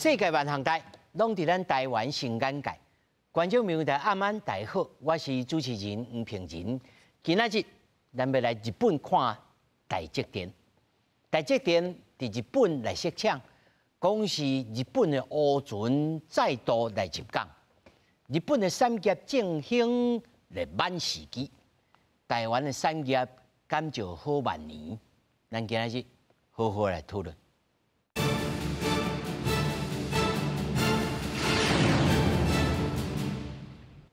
世界萬項代，攏佇咱台灣新眼界。觀眾朋友大家暗安，大家好，我是主持人吳平仁。今仔日咱欲來日本看台積電。台積電佇日本來設廠，講是日本的烏船再度來入港。日本的產業振興來滿時機，台灣的產業敢就好萬年？咱今仔日好好來討論。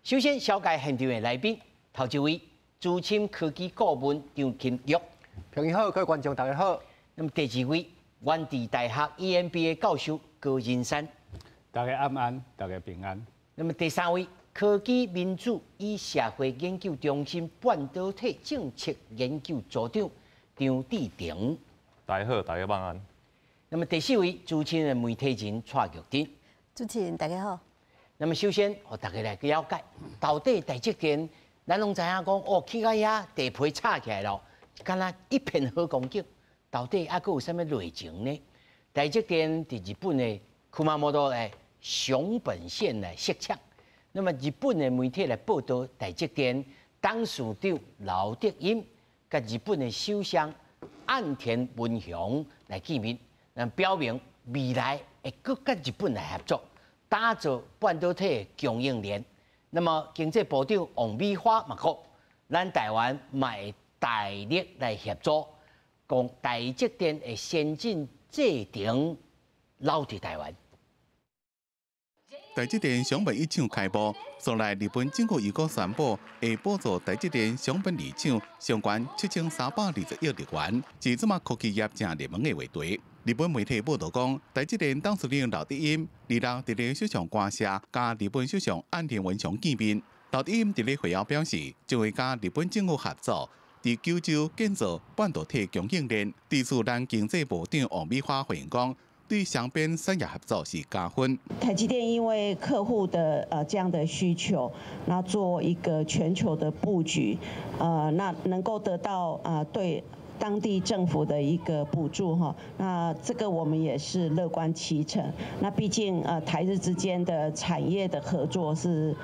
首先，紹介現場的來賓，頭一位資深科技顧問張金玉，朋友好，各位觀眾大家好。那麼第二位，元智大學 EMBA 教授高仁山，大家暗安，大家平安。那麼第三位，科技民主與社會研究中心半導體政策研究組長張志廷，大家好，大家晚安。那麼第四位，資深的媒體人蔡玉珍，主持人大家好。那麼首先，予大家來去了解，到底台積電，咱攏知影講，哦，去到遐地皮炒起來囉，敢若一片好光景。到底猶閣有啥物內情呢？台積電佇日本的熊本的熊本縣來設廠。那麼日本的媒體來報道，台積電董事長劉德音佮日本的首相岸田文雄來見面，那表明未來會閣佮日本來合作，打造半導體的供應鏈。那麼經濟部長王美花嘛講，咱台灣嘛會大力來協助，講台積電的先進製程留佇台灣。台積電熊本一廠開幕，紲來日本政府又閣宣布會補助台積電熊本二廠上懸7320億日元，是這馬科技業誠熱門的話題。日本媒體報道講，台積電董事長劉德音二六佇咧首相官舍，佮日本首相岸田文雄見面。劉德音佇咧會後表示，將會佮日本政府合作，佇九州建造半導體供應鏈。對此，咱經濟部長王美花回應講，對雙邊產業合作是加分。台積電因為客戶的這樣的需求，那做一個全球的布局，那能夠得到對當地政府的一個補助哈，那這個我們也是樂觀其成。那畢竟台日之間的產業的合作是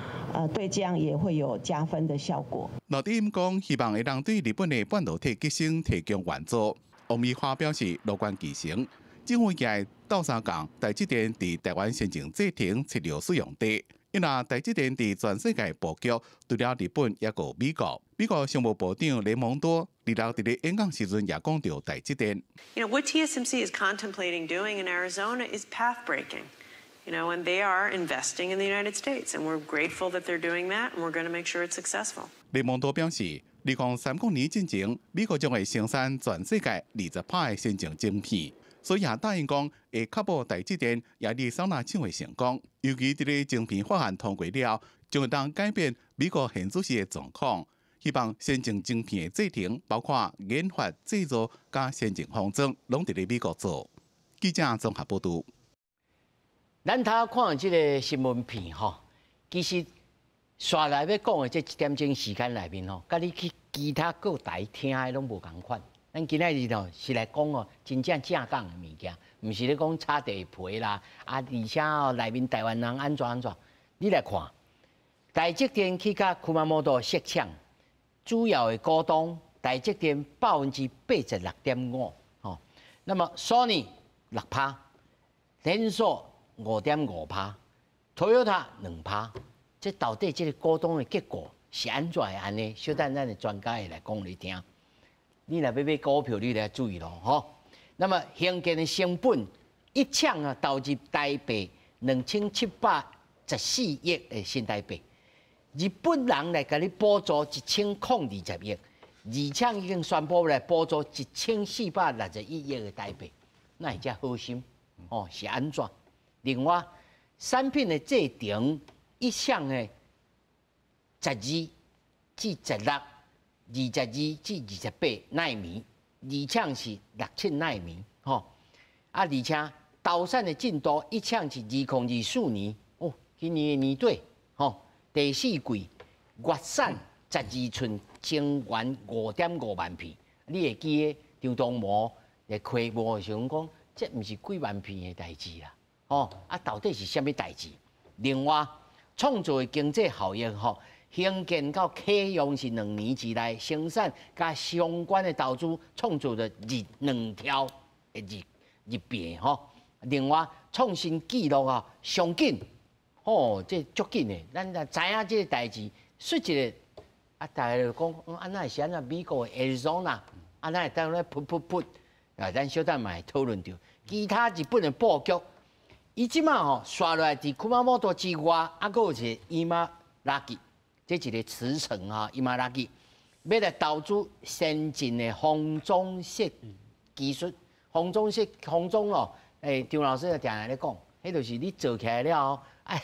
對這樣也會有加分的效果。劉德音講，希望會當對日本的半導體革新提供援助。王美花表示樂觀其成。政府會鬥相共，台積電佇台灣先進製程設留使用地。因為台積電佇全世界布局，除了日本，猶閣有美國。美國商務部長雷蒙多二六佇咧演講時陣也講著台積電。 What TSMC is contemplating doing in Arizona is path breaking. And they are investing in the United States, and we're grateful that they're doing that, and we're going to make sure it's successful. 雷蒙多表示，2030年進前，美國將會生產全世界20%的先進晶片。所以也答應講，會確保台積電亞利桑那廠的成功。尤其佇咧晶片法案通過了，將會當改變美國現此時的狀況。希望先進晶片的製程，包括研發、製造佮先進封裝，攏佇咧美國做。記者綜合報導。咱頭看這个新聞片吼，其實紲來欲講的這一點鐘時間內面吼，佮你去其他各台聽的攏無仝款。咱今仔日吼是來講哦，真正正港的物件，毋是咧講炒地皮啦，啊，而且哦內面台灣人按怎按怎。你來看，台積電去佮熊本設廠，主要的股東台積電86.5%，吼，那麼 Sony 6%，聯塑5.5%，Toyota 2%，這到底這个股東的結構是按怎會按呢？小等咱的專家會來講你聽。你若欲買股票，你來注意囉，吼。那麼興建的成本一廠啊，投入台幣2714億的新台幣，日本人來共你補助1020億，二廠已經宣布來補助1461億的台幣，哪會遮好心？哦，是按怎？另外，產品的製程一廠的12至16。22至28奈米，二廠是6、7奈米，吼。啊，而且投產的進度一廠是2024年，哦，今年的年底，吼，第四季月產12寸晶圓5.5萬片。你會記得張忠謀佇開幕的時陣講，這毋是幾萬片的代誌啦，吼，啊，到底是啥物代誌？另外，創造的經濟效益吼，興建到啟用是2年之內，生產佮相關的投資創造了2兆的日幣吼。另外，創新紀錄啊，上緊吼，這足緊的，咱就知影這個代誌，說一個啊，大家就講，啊，那是按怎美國的 Arizona，啊，那會當咧噗噗噗，啊，咱小等嘛會討論著其他日本的布局。伊這馬吼紲落來，佇熊本之外，啊，閣有一個伊馬拉吉，這一個茨城啊，伊馬拉吉，欲來投資先進的封裝設技術，封裝設封裝哦，張老師就定定咧講，彼就是你做起來了後，啊，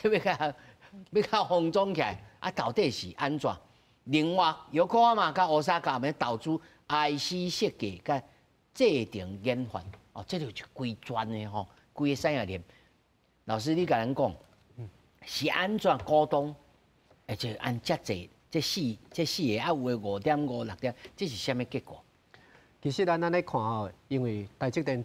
欲共封裝起來，啊，到底是按怎？另外，玉科嘛，佮大阪欲投資 IC 設計佮製程研發，哦，這就是規全的吼，規个產業鏈。老師，你共咱講，是按怎股東，而且按遮濟，這四個啊，有的5.5、6點，這是啥物結果？其實咱按呢看吼，因為台積電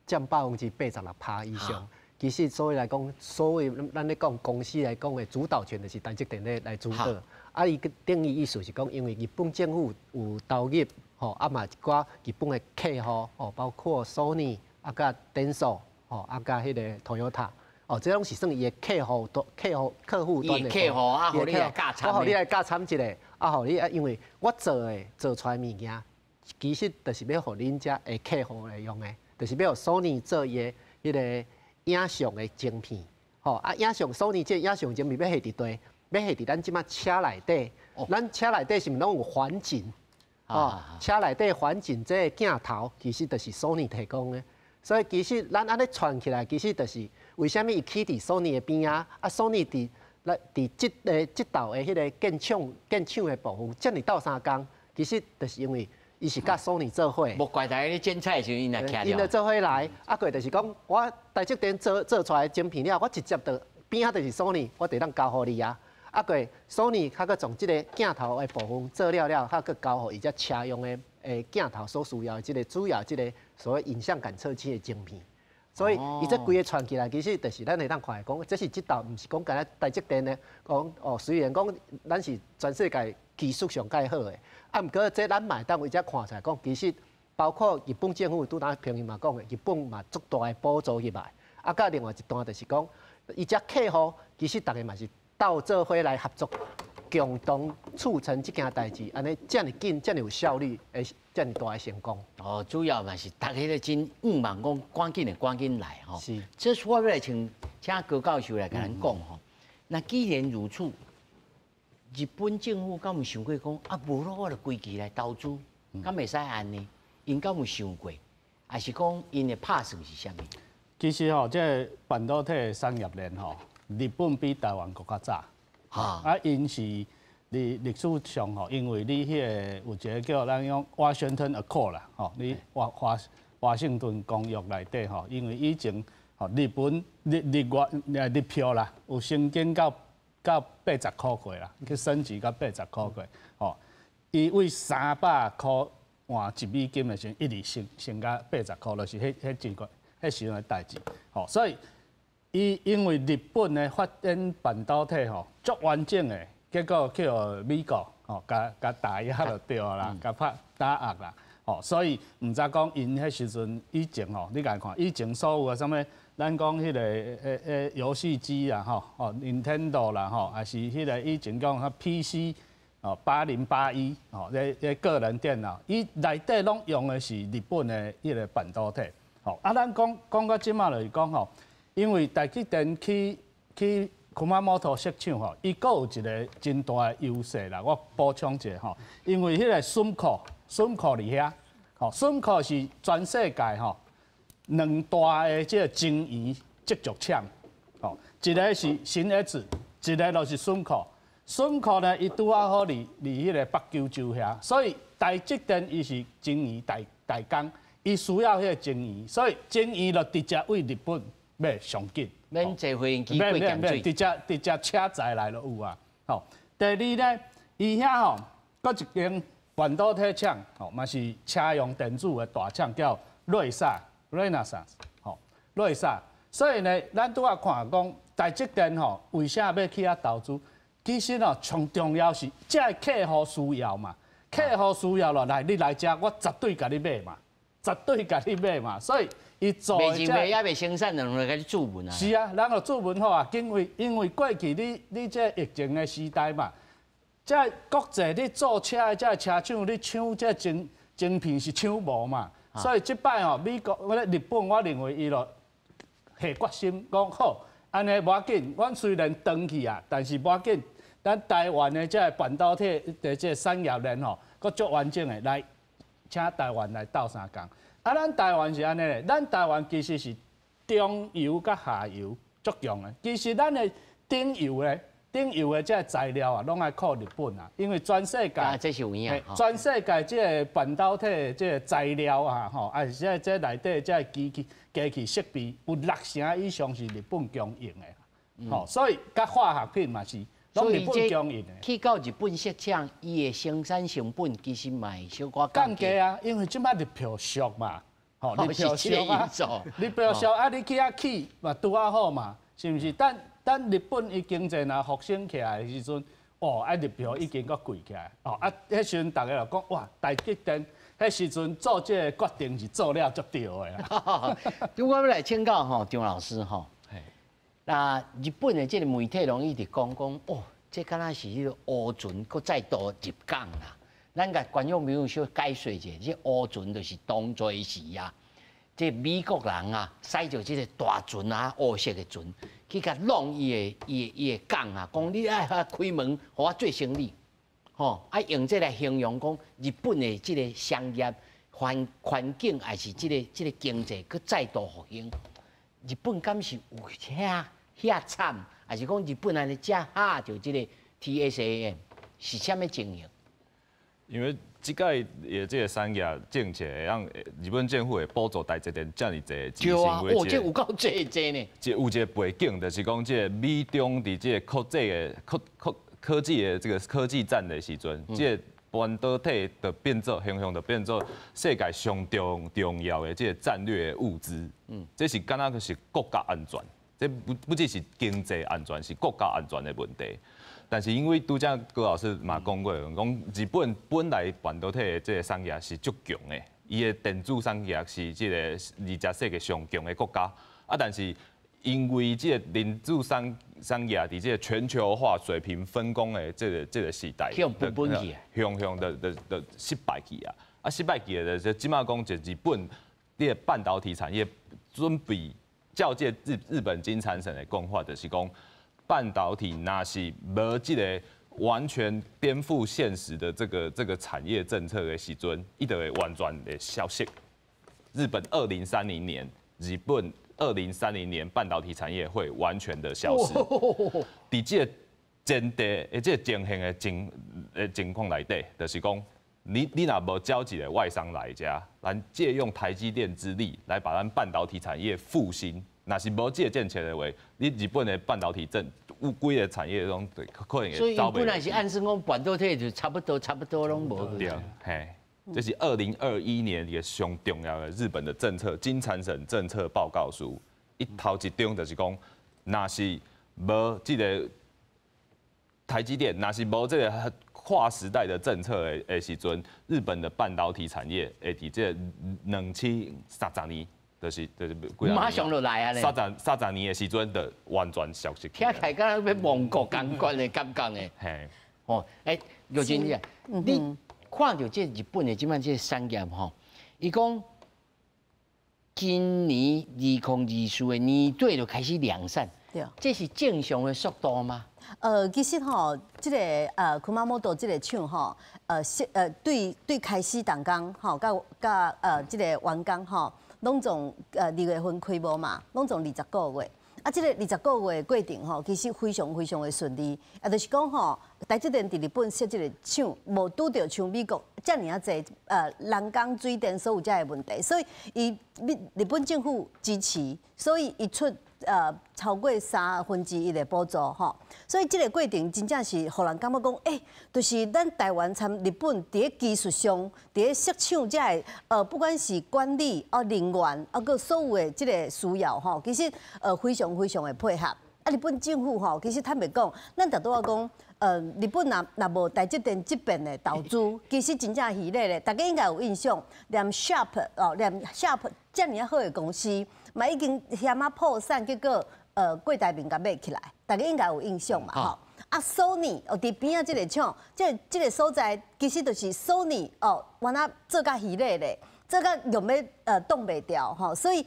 佔86%以上，其實所以來講，所謂咱咧講公司來講的主導權就是台積電咧來主導。啊，伊等於意思是講，因為日本政府有投入，吼，啊嘛一寡日本的客戶，哦，包括 Sony 啊，佮 Denso，吼，啊，佮彼个 Toyota。哦，這攏是算伊的客戶端、客戶客戶端的。客戶啊，予你來加參。我予你來加參一下，啊，予你啊，因為我做的做出來物件，其實就是欲予恁遮的客戶來用的，就是欲予 Sony 做伊的彼个影像的晶片。吼，啊，影像 Sony 這影像晶片欲下佇佗，欲下佇咱這馬車內底，咱車內底是毋攏有環景？哦，車內底環景這个鏡頭，其實就是 Sony 提供的。所以其實咱按呢串起來，其實就是為啥物伊起佇 Sony 的邊仔，啊，Sony 佇來佇這个這道的彼个建廠的部分，遮爾鬥相共，其實就是因為伊是佮 Sony 做伙。無怪大家咧剪彩的時陣，𪜶來徛。𪜶就做伙來，啊，過就是講，我台積電做出來晶片了，我直接就邊仔就是 Sony，我就當交予你啊。啊，過 Sony 較閣從這個鏡頭的部分做了了，較閣交予伊遮車用的鏡頭所需要的這個主要這個所謂影像感測器的晶片。所以伊這規个串起來，其實就是咱會當看講，這是這道毋是講干焦台積電的，講哦，雖然講咱是全世界技術上蓋好的，啊，毋過這咱嘛會當為這看出來講，其實包括日本政府拄才朋友嘛講的，日本嘛足大的補助入來，啊，佮另外一段就是講，伊遮客戶其實逐家嘛是鬥做伙來合作，共同促成這件代誌，按呢遮爾緊，遮爾有效率，會遮爾大的成功。哦，主要嘛是大家咧真向望講，趕緊的趕緊來吼。是。這我欲來請高教授來共咱講吼。那既然如此，日本政府敢有想過講啊？無咯，我就規氣來投資，敢會使按呢？𪜶敢有想過？還是講𪜶的拍算是啥物？其實吼，這個半導體的產業鏈吼，日本比台灣閣較早。啊，𪜶是佇歷史上吼，因為你彼个有一個叫咱講 Washington Accord 啦，吼，你華盛頓公約內底吼，因為以前吼日本日日元日票啦，有升經到80箍過啦，去升級到80箍過，吼，伊為300箍換1美金的時陣，一直升到80箍，就是彼彼陣彼時陣的代誌，吼，所以伊因為日本的發展半導體吼足完整的，結果去予美國吼共共打壓就對啦，共拍打壓啦，吼，所以毋知講𪜶彼時陣以前吼，你共看以前所有的啥物，咱講彼个遊戲機啦吼，哦，Nintendo 啦吼，還是彼个以前講較 PC 哦，8081哦，這個人電腦，伊內底攏用的是日本的彼个半導體，吼，啊，咱講講到這馬就是講吼，因為台積電去熊本設廠吼，伊閣有一個真大的優勢啦。我補充一下吼，因為彼個 Sumco，Sumco 佇遐，吼，Sumco 是全世界吼兩大的這個晶圓製作廠，吼，一個是信越，一個就是 Sumco。Sumco 呢，伊拄仔好佇彼個北九州遐，所以台積電伊是晶圓代工，伊需要彼個晶圓，所以晶圓就直接對日本買上緊。免坐飛機過鹹水，直接車載來就有啊。吼，第二咧，伊遐吼，閣一間半導體廠，吼，嘛是車用電子的大廠，叫瑞薩（Renesas）。吼，瑞薩，所以呢，咱拄仔看講台積電吼，為啥欲去遐投資？其實哦，上重要是這个客戶需要嘛，客戶需要咯，來你來遮，我絕對共你買嘛，絕對共你買嘛。所以伊做的這，未抑未生產，就來共你注文啊。是啊，咱就注文好啊，因為過去你這疫情的時代嘛，這國際你做車的這車廠，你搶這晶片是搶無嘛，所以這擺吼，美國我咧日本，我認為伊就下決心講好，按呢無要緊，阮雖然斷去啊，但是無要緊，咱台灣的這個半導體的這個產業鏈吼，閣足完整的來，請台灣來鬥相共。啊，咱台灣是按呢咧，咱台灣其實是中游佮下游足強的。其實咱的頂游咧，頂游的這個材料啊，攏愛靠日本啊，因為全世界，啊，這是有影，全世界這個半導體的這個材料啊，吼，啊是這內底這個機器設備有6成以上是日本供應的，吼，所以佮化學品嘛是攏日本供應的。去到日本設廠，伊的生產成本其實嘛會小可降低啊，因為這擺日票俗嘛，吼，日票俗啊，日票俗啊，你去遐起嘛拄仔好嘛，是毋是？等日本伊經濟若復興起來的時陣，哦，啊日票已經閣貴起來，哦，啊，彼時陣逐家就講，哇，台積電彼時陣做這個決定是做了足對的啦。我欲來請教吼張老師吼，那日本的這個媒體攏一直講講，哦，這敢若是彼个烏船閣再度入港啦。咱共觀眾朋友小解說一下，這烏船就是當初時啊，這美國人啊，駛著這个大船啊，烏色的船，去共弄伊的港啊，講你愛開門，予我做生意，吼，啊用這來形容講日本的這个商業環境，還是這个經濟，閣再度復興。日本敢是有遐遐慘，還是講日本按呢遮嚇著這个 TSAM 是啥物情形？因為這擺的這個產業政策會讓日本政府會補助台積電遮爾濟錢，對啊，哦，這有夠濟濟呢。這有一個背景，就是講這個美中佇這個科技的科技的這個科技戰的時陣，這個半導體就變做形象，就變做世界上重要的這個戰略的物資。這是敢若就是國家安全，這不只是經濟安全，是國家安全的問題。但是因為拄才高老師嘛講過，講日本本來半導體的這個產業是足強的，伊的電子產業是這個二十世紀上強的國家。啊，但是因為這個電子產業佇這個全球化水平分工的這個時代，向不本去，向向的失敗去啊！啊，失敗去的就這馬講就日本這個半導體產業準備照這日本經產省的講法，就是講，半導體若是無這個完全顛覆現實的這個產業政策的時陣，伊就會完全的消失。日本二零三零年半導體產業會完全的消失。佇這個前提的這個情形的情況內底，就是講，你若無招一個外商來遮，咱借用台積電之力來把咱半導體產業復興。若是無這個政策的話，你日本的半導體政有規個產業攏可能會。所以本來是暗示講半導體就差不多，差不多攏無。對，嘿，這是2021年一個上重要的日本的政策，經產省政策報告書，伊頭一張就是講，若是無這個台積電，若是無這個跨時代的政策的時陣，日本的半導體產業會佇這2030年。就是馬上就來啊！30年的時陣就完全消失。聽起來敢若欲亡國仝款的感覺呢。嘿，哦，欸，玉珍姐，你看著這日本的這擺這個產業吼，伊講今年2024的年底就開始量產，對，這是正常的速度嗎？其實吼，這個熊本這個廠吼，是對開始動工吼，佮這個完工吼，攏總2月份開幕嘛，攏總20個月。啊，這個20個月的過程吼，其實非常非常的順利。啊，就是講吼，台積電佇日本設這個廠，無拄著像美國遮爾仔濟人工水電所有遮的問題，所以伊日本政府支持，所以伊出超過1/3的補助吼，所以這个過程真正是予人感覺講，欸，就是咱台灣參日本佇咧技術上，佇咧設廠這个不管是管理啊人員啊，閣所有的這个需要吼，其實非常非常的配合。啊，日本政府吼，其實坦白講，咱拄拄仔講，日本若若無台積電這邊的投資，其實真正虛咧咧。大家應該有印象，連 Sharp 哦，連 Sharp 遮爾仔好的公司，嘛已經險仔破產，結果郭台銘共買起來，大家應該有印象嘛吼。啊，Sony 哦，佇邊仔這个廠，這个所在其實就是 Sony 哦，原來做甲虛咧咧。這個用欲擋袂牢吼，所以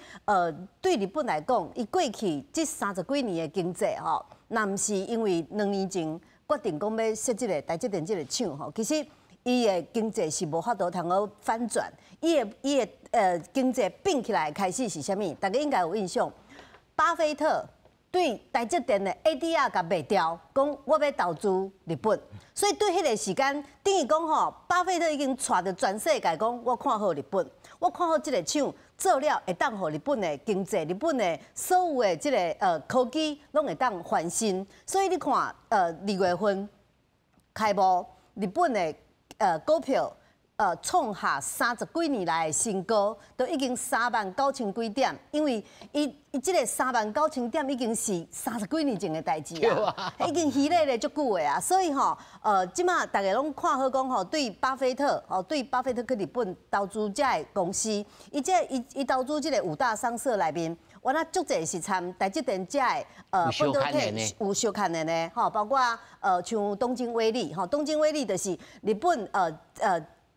對日本來講，伊過去這三十幾年的經濟吼，若毋是因為2年前決定講欲設這个台積電這个廠吼，其實伊的經濟是無法度通好反轉。伊的經濟變起來開始是啥物？大家應該有印象，巴菲特對台積電的 ADR 共賣掉，講我欲投資日本，所以對彼个時間，等於講吼，巴菲特已經帶著全世界講，我看好日本，我看好這个廠做了會當予日本的經濟、日本的所有的這个科技攏會當翻身。所以你看，2月份開幕，日本的股票創下三十幾年來的新高，都已經3萬9千幾點。因為伊伊這个3萬9千點已經是三十幾年前的代誌啊，已經虛咧咧足久的啊。所以吼，這馬大家攏看好講吼，對巴菲特吼，對巴菲特去日本投資這个公司，伊這伊伊投資這个五大商社內面，原來足濟是參台積電這个半導體有相牽的呢，吼，包括像東京威力吼，東京威力就是日本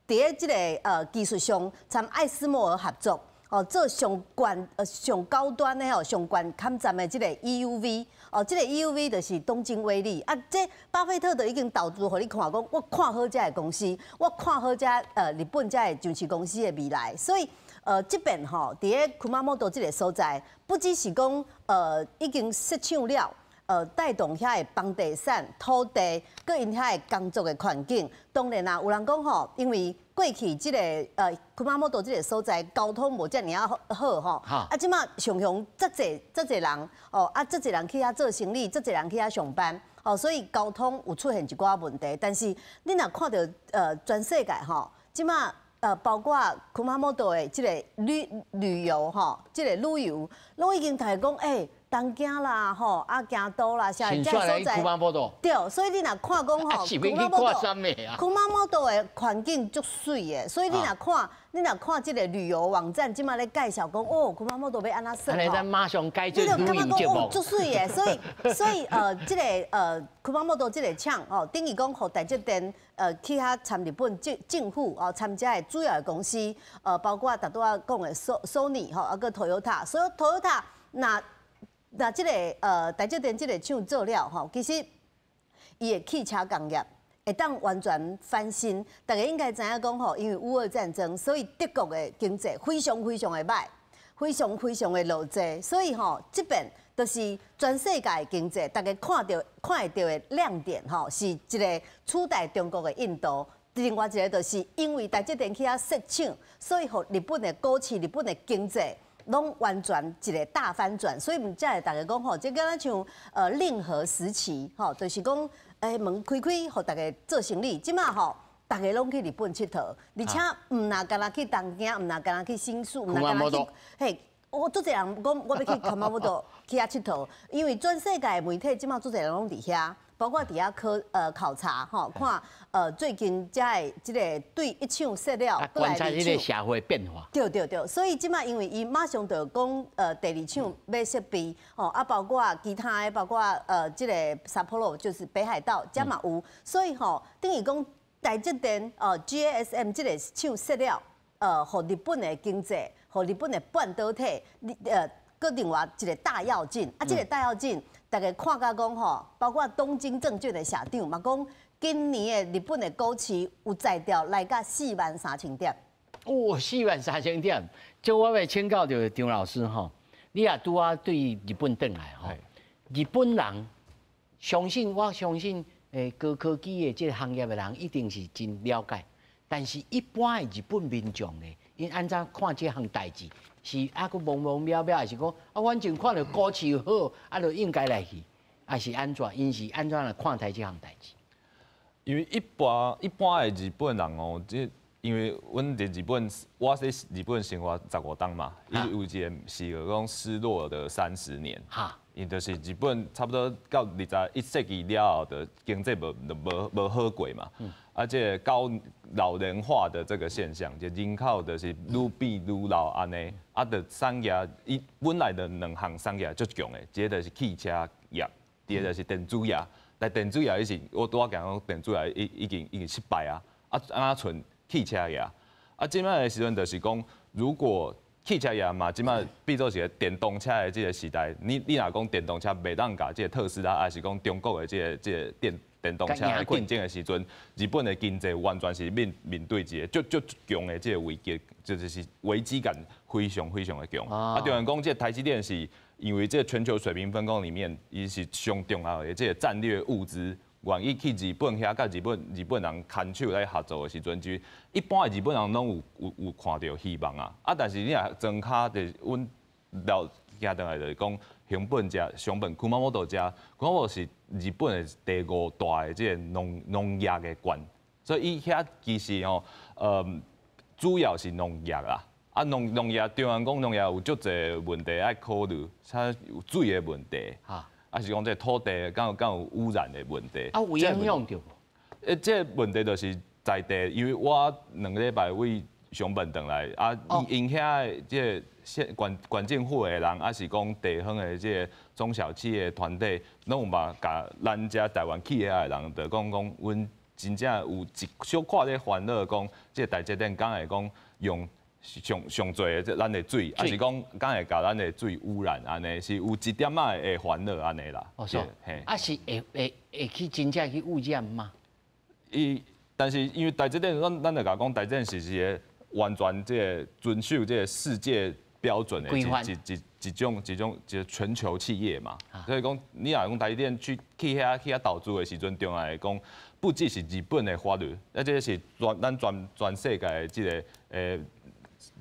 佇咧這个技術上參艾斯摩爾合作，哦，做上懸上高端的吼，上懸坎站的這个 EUV，哦，這个 EUV 就是東京威力啊。這巴菲特都已經投資予你看，講我看好這个公司，我看好這日本這个上市公司的未來，所以這邊吼，佇咧熊本這个所在，不只是講已經設廠了。帶動遐个房地產、土地，閣𪜶遐个工作的環境。當然啦，有人講吼，因為過去這个熊本這个所在交通無遮爾仔好吼，啊，這馬常常遮濟遮濟人哦，啊，遮濟人去遐做生意，遮濟人去遐上班，哦，所以交通有出現一寡問題。但是你若看著全世界吼，這馬包括熊本的這个旅遊吼，這个旅遊，攏已經大家講欸，東京啦，吼啊，京都啦，啥這个所在，對，所以你若看講吼，熊本的環境足媠的，所以你若看，你若看這个旅遊網站，這馬咧介紹講，哦，熊本欲按怎耍吼，咱馬上改做旅遊節目，足媠的，所以這个熊本這个廠哦，等於講予台積電去遐參日本政府哦，參這个主要的公司，包括拄拄仔講的 Sony 吼，啊閣 Toyota，所以 Toyota 若那這个台積電這个廠做了吼，其實伊的汽車工業會當完全翻身。大家應該知影講吼，因為烏俄戰爭，所以德國的經濟非常非常的䆀，非常非常的落濟，所以吼這邊就是全世界的經濟，大家看著看會著的亮點吼，是一个取代中國的印度。另外一个就是因為台積電去遐設廠，所以予日本的股市、日本的經濟攏完全一个大翻轉，所以毋才會大家講吼，這敢若像令和時期吼，就是講門開開，予大家做生意。這馬吼，大家攏去日本𨑨迌，而且毋若干焦去東京，毋若干焦去新宿，毋若干焦去，嘿，我足濟人講我欲去熊本去遐𨑨迌，因為全世界的媒體這馬足濟人攏佇遐。包括佇遐考察吼，看最近遮的這个對一廠設了，觀察這个社會變化。對對對，所以這馬因為伊馬上就講第二廠欲設備吼，啊包括其他的，包括這个札幌就是北海道，遮嘛有，所以吼等於講台積電GASM 這个廠設了，予日本的經濟，予日本的半導體，閣另外一个大躍進，啊，這个大躍進。大家看甲講吼，包括東京證券的社長嘛講，今年的日本的股市有才調來到4萬3千點。哦，4萬3千點，這我欲請教著張老師吼，你也拄仔對日本轉來吼，日本人相信我相信，高科技的這个行業的人一定是真了解，但是一般的日本民眾呢，𪜶按怎看這項代誌？是啊，閣懵懵渺渺，還是講啊，反正看著股市好，啊，就應該來去，還是按怎？𪜶是按怎來看待這項代誌？因為一般的日本人哦，這因為阮佇日本，我佇日本生活15冬嘛，伊有一個是講失落的30年。伊就是日本差不多到21世紀了後，就經濟無無無好過嘛。啊，這個高老齡化的這個現象，就人口就是愈變愈老按呢。啊，就產業伊本來就兩項產業足強的，一個就是汽車業，第二個就是電子業。但電子業伊是我拄仔講電子業已經失敗啊，啊啊賰汽車業。啊，這擺的時陣就是講，如果汽車業嘛，這擺變做是個電動車的這個時代，你若講電動車袂當共這個特斯拉，還是講中國的這個電動車來競爭的時陣，日本的經濟完全是面對一個足足強的這個危機，就是危機感非常非常的強。啊，當然講這個台積電是因為這個全球水平分工裡面，伊是上重要的這個戰略物資。願意去日本遐，佮日本人牽手來合作的時陣，就一般的日本人攏有看著希望啊。啊，但是你若莊跤就是阮老行轉來就是講，熊本遮熊本熊本遮，熊本是日本的第五大的這個農業的縣，所以伊遐其實吼，主要是農業啦。啊，農業，當然講農業有足濟問題愛考慮，像有水的問題。啊，是講這土地敢有污染的問題？啊，有影響著無？這個問題就是在地，因為我2個禮拜為熊本轉來，啊，𪜶遐的這個縣政府的人，啊是講地方的這個中小企業團體，攏有嘛共咱遮台灣去遐的人，就講講，阮真正有一小可咧煩惱，講這個台積電敢會講用上上濟的這咱的水，還是講敢會共咱的水污染按呢？是有一點仔的煩惱按呢啦。哦，是。啊是會去真正去污染嗎？伊，但是因為台積電，咱就共講，台積電是一個完全這個遵守這個世界標準的一種一個全球企業嘛。所以講，你若講台積電去遐投資的時陣，中來講，不只是日本的法律，啊，這個是咱全世界的這個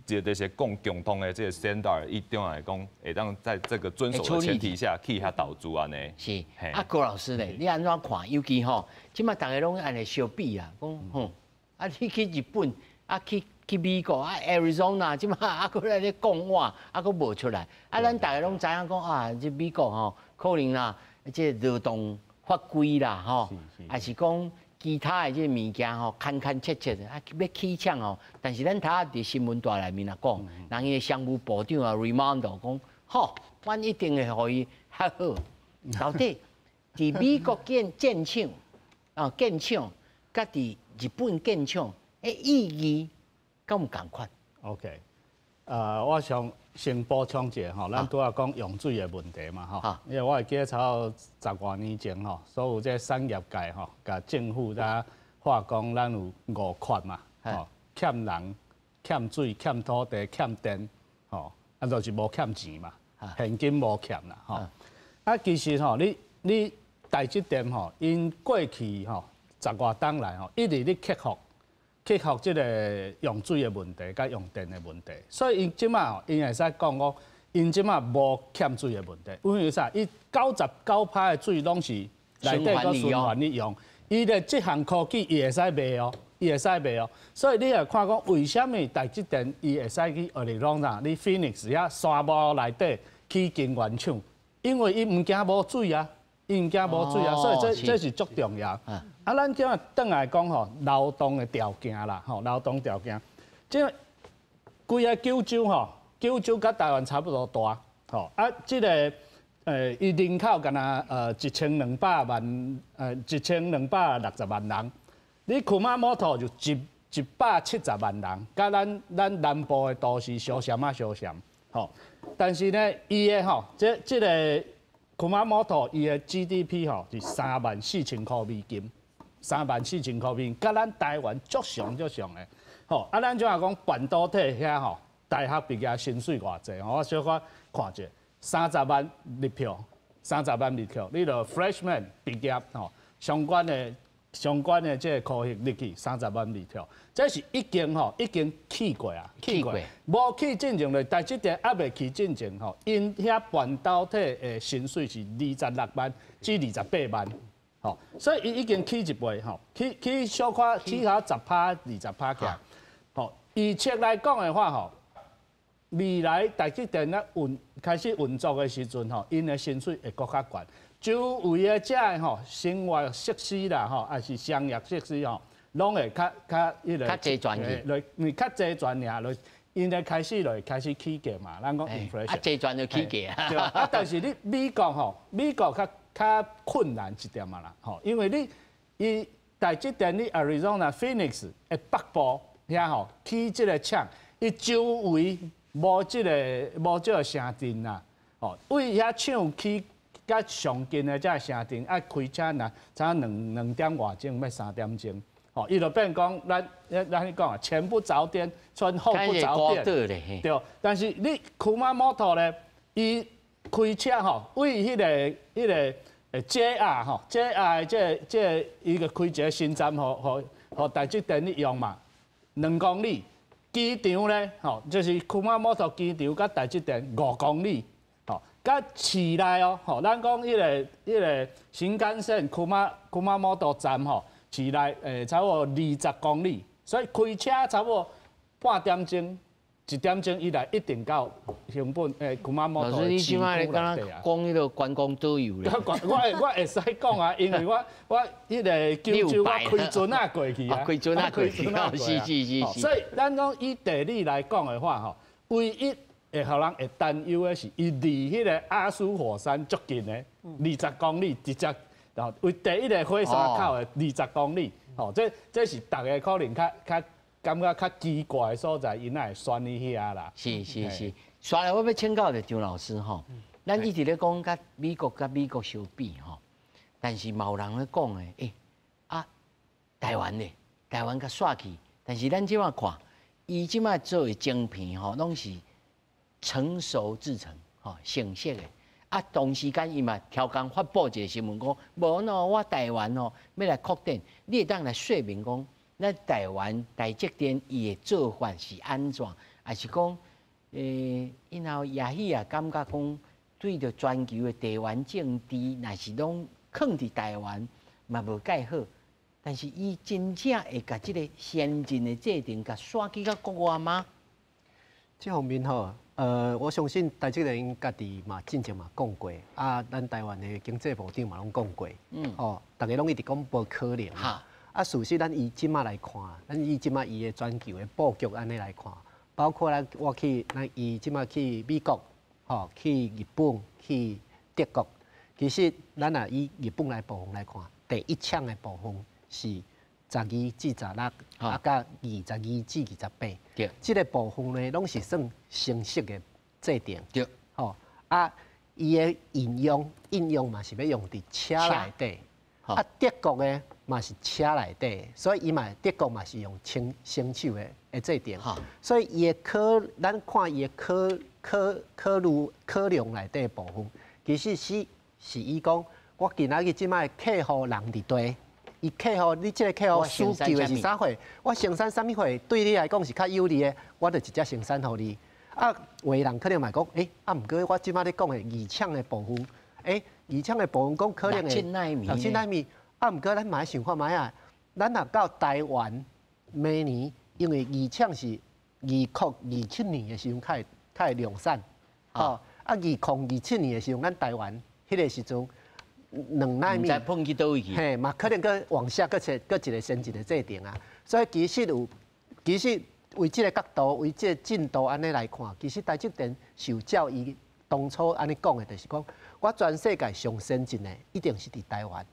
這這些共同的這個 standard，伊中來講，會當在這個遵守的前提下去遐投資按呢。是，啊，郭老師咧，你按怎看？尤其吼，這擺逐家攏按呢相比啊，講吼，啊，你去日本，啊去美國啊，Arizona，這擺啊，閣來咧講話，啊，閣無出來，啊，咱逐家攏知影講啊，這美國吼，可能啦，這勞動法規啦，吼，還是講其他的這個物件吼，牽牽切切的，啊，欲起廠吼，但是咱頭仔佇新聞台內面啊講，人伊的商務部長啊，Raimondo 講，好，阮一定會予伊較好。到底佇美國建廠啊，建廠，佮佇日本建廠的意義，敢有仝款？OK，我想先補充一下吼，咱拄仔講用水的問題嘛吼，因為我會記得差不多十外年前吼，所有這產業界吼，共政府在話講，咱有五缺嘛，吼，欠人、欠水、欠土地、欠電，吼，啊，就是無欠錢嘛，現金無欠啦，吼。啊，其實吼，你台積電吼，𪜶過去吼十外冬來吼，一直咧克服這個用水的問題，佮用電的問題，所以𪜶這擺吼，𪜶會使講講，𪜶這擺無欠水的問題，因為啥？伊99%的水攏是內底閣循環咧用，伊的這項科技伊會使賣哦，伊會使賣哦。所以你會看講，為啥物台積電伊會使去亞利桑那，你 Phoenix 遐沙漠內底起晶圓廠？因為伊毋驚無水啊，伊毋驚無水啊，所以這是足重要。啊，咱這擺轉來講吼，勞動的條件啦，吼，勞動條件，這規个九州吼，九州佮台灣差不多大，吼，啊，這個伊人口敢若1200萬，1260萬人，你熊本就170萬人，佮咱南部的都市相像仔相像，吼，但是呢，伊的吼，這個熊本伊的 GDP 吼是34,000箍美金。34,000箍美金，佮咱台灣足像足像的，吼啊！咱怎仔講半導體遐吼，大學畢業薪水偌濟？我小可看者，三十萬入票，三十萬入票，你著 freshman 畢業吼，相關的相關的這個科學入去30萬米跳，這是已經吼已經起過啊，起過，無起進前咧，台積電猶未起進前吼，𪜶遐半導體的薪水是26萬至28萬，吼，所以伊已經起一倍吼，起起小可起較10趴20趴起來，吼，預測來講的話吼，未來台積電咧運開始運作的時陣吼，𪜶的薪水會閣較懸。周圍的這个吼生活設施啦吼，抑是商業設施吼，攏會較較彼个較齊全去，來，較齊全爾，來，𪜶會開始就會開始起價嘛，咱講 inflation。啊，齊全就起價啊。對啊，但是你美國吼，美國較較困難一點仔啦，吼，因為你伊台積電你 Arizona Phoenix 的北部遐吼起這个廠，伊周圍無這個城鎮啦，吼，為遐廠起佮上近的這个城鎮，愛開車若差兩點外鐘，欲3點鐘，吼，伊就變講咱咱彼講啊，前不著店，村後不著店，對。但是你 Kumamoto 咧，伊開車吼，為彼個JR 吼，JR 的這個伊就開一個新站，予台積電咧用嘛，2公里。機場咧，吼，就是 Kumamoto 機場佮台積電5公里，吼，佮市內哦，吼，咱講彼個新幹線 Kumamoto 站吼，市內差不多20公里，所以開車差不多半點鐘、1點鐘以內一定到熊本 Kumamoto。老師，你這擺咧敢若講彼個觀光導遊咧？我會使講啊，因為我彼個九州我開船仔過去啊，開船仔過去，是是是是。所以咱講以地理來講的話，吼，唯一會予人會擔憂的是，伊離彼個阿蘇火山足近的，20公里，直接，然後為第一个火山口的20公里，吼，這是逐家可能較感覺較奇怪的所在，𪜶會選佇遐啦。是是是，紲來我欲請教著張老師吼，咱一直咧講佮美國佮美國相比吼，但是嘛有人咧講的，啊，台灣咧，台灣共煞去，但是咱這擺看，伊這擺做的晶片吼，攏是成熟製程，吼，成熟的。啊，同時間伊嘛超工發布一個新聞講，無喏，我台灣哦，欲來擴展，你會當來說明講，咱台灣台積電伊的做法是按怎？抑是講，因後也許也感覺講，對著全球的地緣政治，若是攏囥佇台灣嘛無蓋好，但是伊真正會共這个先進的製程共徙去到國外嗎？這方面吼，我相信台積電𪜶家己嘛進前嘛講過，啊，咱台灣的經濟部長嘛攏講過，哦，逐家攏一直講無可能。啊，事實咱以這馬來看，咱以這馬伊的全球的布局按呢來看，包括咱我去，咱伊這馬去美國，吼，去日本，去德國，其實咱若以日本來部分來看，第一廠的部分是12至16，啊，佮22至28，這个部分呢，攏是算成熟的製程。吼，啊，伊的應用嘛是欲用佇車內底，啊，德國的嘛是車內底，所以伊嘛德國嘛是用成熟的製程，所以伊的考，咱看伊的考考考慮考量內底的部分，其實是伊講，我今仔日這擺客戶人佇佗。伊客戶，你這个客戶需求的是啥貨？我生產啥物貨對你來講是較有利的，我就直接生產予你。啊，有的人可能嘛講，啊，毋過我這擺咧講的二廠的部分，二廠的部分講可能會 6、7納米， 6、7納米。啊，毋過咱嘛愛想看覓啊，咱若到台灣明年，因為二廠是2027年的時陣較會量產，吼，啊，2027年的時陣，咱台灣彼个時陣。2納米，碰去佗位去，嘿，嘛可能閣往下閣一個先進的製程啊。所以其實有，其實為這个角度，為這个進度按呢來看，其實台積電是有照伊當初按呢講的，就是講我全世界上先進的，一定是佇台灣。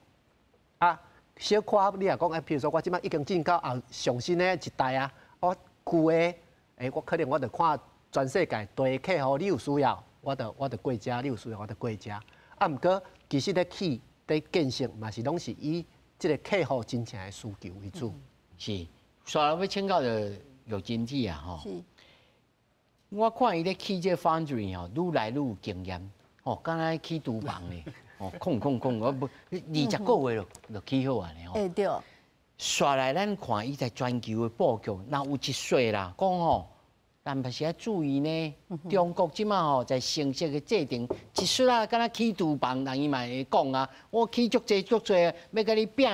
啊，小可你若講，譬如說我這擺已經進到後上新的一代啊，我舊的，我可能我就看全世界大客戶你有需要，我就過遮，你有需要我就過遮。啊，毋過其實咧起咧建設嘛是攏是以這个客戶真正的需求為主。是，紲來欲請教著玉珍姊啊，吼。是。我看伊咧起這个 foundry 吼，愈來愈有經驗，吼，敢若起廚房咧，哦，空空空，我無20個月就起好按呢吼。欸對。煞來咱看伊在全球的布局，若有一說啦，講吼，咱嘛是愛注意呢。中國這馬吼在成熟的制程，一出啊，敢若起廚房，人伊嘛會講啊，我起足濟足濟，欲共你拼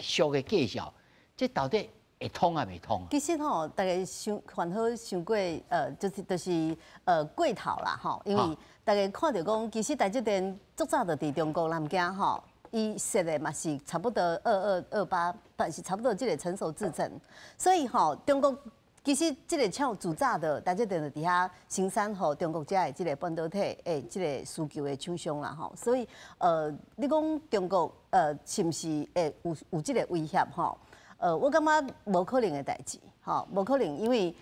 俗的價數，這到底會通抑袂通？其實吼，大家傷煩惱傷過，就是過頭啦吼，因為大家看著講，其實台積電足早就佇中國南京吼，伊設的嘛是差不多2228，但是差不多這個成熟製程，所以吼中國其實這個廠自早就台積電就佇遐生產予中國遮的這個半導體的這個需求的廠商啦吼，所以你講中國是毋是會有這個威脅吼？我感覺無可能的代誌，吼，無可能，因為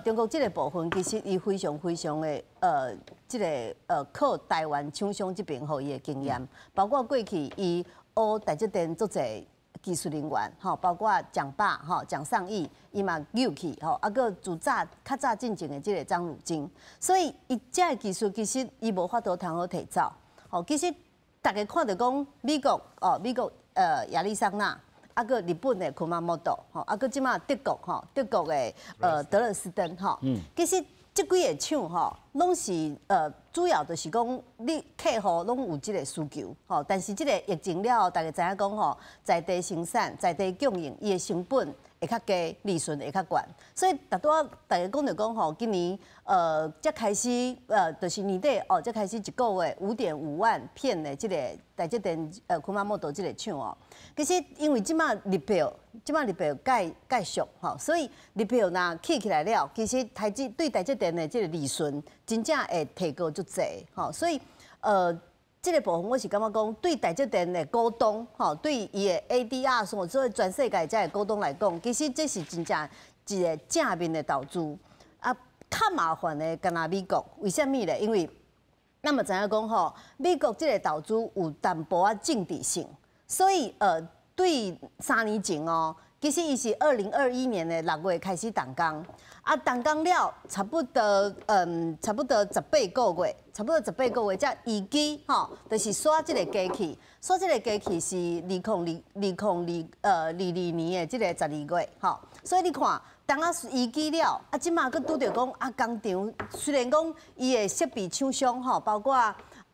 中國這個部分其實伊非常非常的這個靠台灣廠商這邊予伊的經驗，包括過去伊學台積電足濟技術人員，吼，包括蔣爸，吼，蔣尚義，伊嘛入去，吼，啊，閣自早較早進前的這個張汝京，所以伊這个技術其實伊無法度通好提走，吼，其實大家看著講美國，哦，美國亞利桑那。啊，閣日本的熊本吼，啊，閣這馬德國吼，德國的德勒斯登吼，其實這幾个廠吼，攏是主要就是講你客戶攏有這個需求吼，但是這個疫情了後，大家知影講吼，在地生產、在地供應，伊的成本會較低，利潤會較懸，所以逐拄仔大家講著講吼，今年才開始就是年底哦，才開始一個月5.5萬片的這個台積電熊本這個廠哦。其實因為這馬日票，這馬日票蓋蓋俗吼，所以日票若起起來了，其實台積對台積電的這個利潤真正會提高足濟吼，所以這個部分我是感覺講，對台積電的股東吼，對伊的 ADR 所以全世界這个股東來講，其實這是真正一個正面的投資。啊，較麻煩的敢若美國，為啥物咧？因為咱嘛知影講吼，美國這個投資有淡薄仔政治性，所以對3年前哦，其實伊是2021年的6月開始動工，啊，動工了差不多差不多十八個月，差不多十八個月才移機吼，就是刷這個機器，刷這個機器是2022年的這個12月吼，所以你看，當啊移機了，啊，這馬閣拄著講啊，工廠雖然講伊的設備廠商吼，包括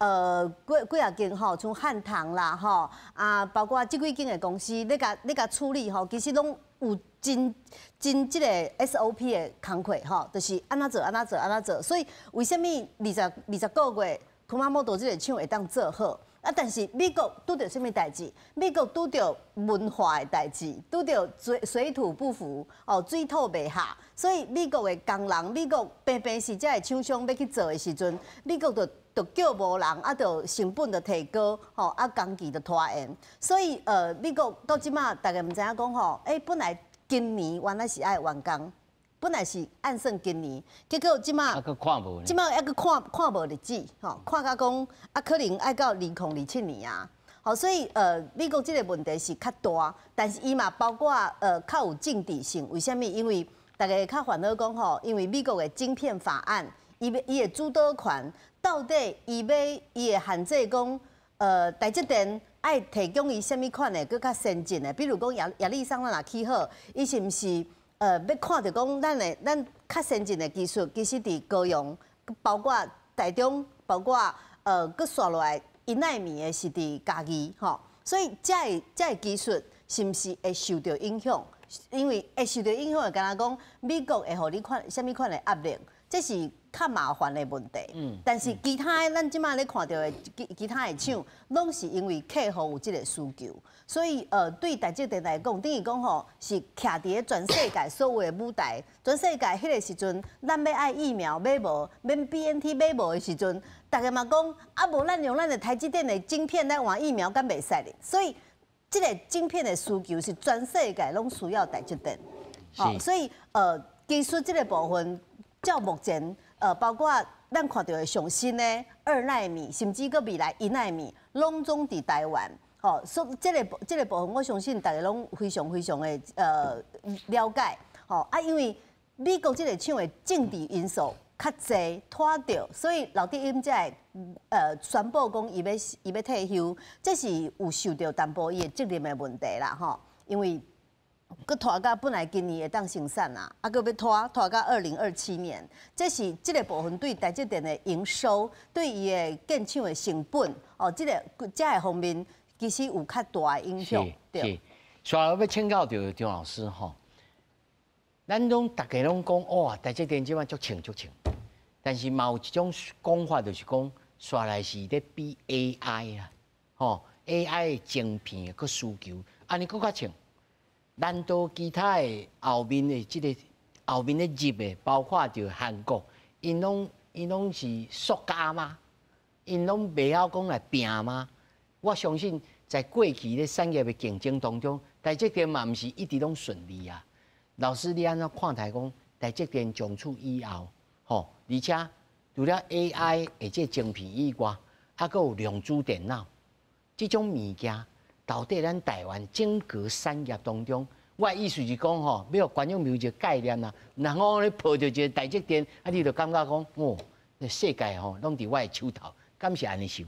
幾幾仔間吼，像漢唐啦吼，啊，包括這幾間的公司，咧共處理吼，其實攏有真真這個 SOP 的工課吼，就是按怎做按怎做按怎做，所以為啥物20個月熊本這個廠會當做好？啊，但是美國拄著啥物代誌？美國拄著文化的代誌，拄著水土不服，哦，水土袂合，所以美國的工人，美國平平時這个廠商欲去做的時陣，美國就叫無人，啊，就成本就提高，吼，啊，工期就拖延。所以，美國到這馬大家毋知影講吼，欸，本來今年原來是愛完工，本來是按算今年，結果這馬，這馬猶閣看看無日子，吼，看甲講啊，可能愛到2027年啊，吼，所以美國這個問題是較大，但是伊嘛包括較有政治性，為啥物？因為大家較煩惱講吼，因為美國的晶片法案，伊的主導權到底伊欲伊會限制講，台積電愛提供伊啥物款的閣較先進的，比如講亞利桑那若起好，伊是毋是？欲看著講，咱較先進的技術，其實佇高雄，包括台中，包括閣紲落來1納米的是佇嘉義吼，所以這个技術是毋是會受著影響？因為會受著影響的，敢若講美國會予你款啥物款的壓力，這是較麻煩的問題。但是其他的咱這馬咧看著的其他的廠，攏是因為客戶有這個需求，所以對台積電來講，等於講吼是徛佇咧全世界所有的舞台，全世界彼個時陣，咱欲愛疫苗買無，免 BNT 買無的時陣，大家嘛講啊，無咱用咱的台積電的晶片來換疫苗，敢袂使咧？所以這個晶片的需求是全世界攏需要台積電，吼，所以技術這個部分，照目前包括咱看著的上新的2納米，甚至閣未來1納米，攏總佇台灣。吼，所以這個部分，我相信大家攏非常非常的了解。吼啊，因為美國這個廠的政治因素較濟拖著，所以劉德音才會宣布講伊欲退休，這是有受著淡薄伊的責任的問題啦吼，因為閣拖到本來今年會當生產啊，啊閣欲拖拖到2027年，這是這个部分對台積電的營收，對伊的建廠的成本，哦，這个這个方面其實有較大的影響。對。所以欲請教著張老師吼，咱攏逐家攏講哇，台積電這擺足衝足衝，但是嘛有一種講法，就是講，煞來是咧比 AI 啦，吼 AI 的晶片閣需求，按呢閣較衝。難道其他的後面的這个後面咧入的，包括著韓國，𪜶攏是塑膠嗎？𪜶攏袂曉講來拚嗎？我相信在過去咧產業的競爭當中，台積電嘛毋是一直攏順利啊。老師，你按怎看待講台積電從此以後，吼，而且除了 AI 的這晶片以外，還閣有量子電腦這種物件，到底咱台灣整個產業當中，我的意思是講吼，欲予觀眾朋友一個概念啦。若講你抱著一個台積電，啊，你就感覺講，哦，世界吼攏佇我的手頭，敢是按呢想？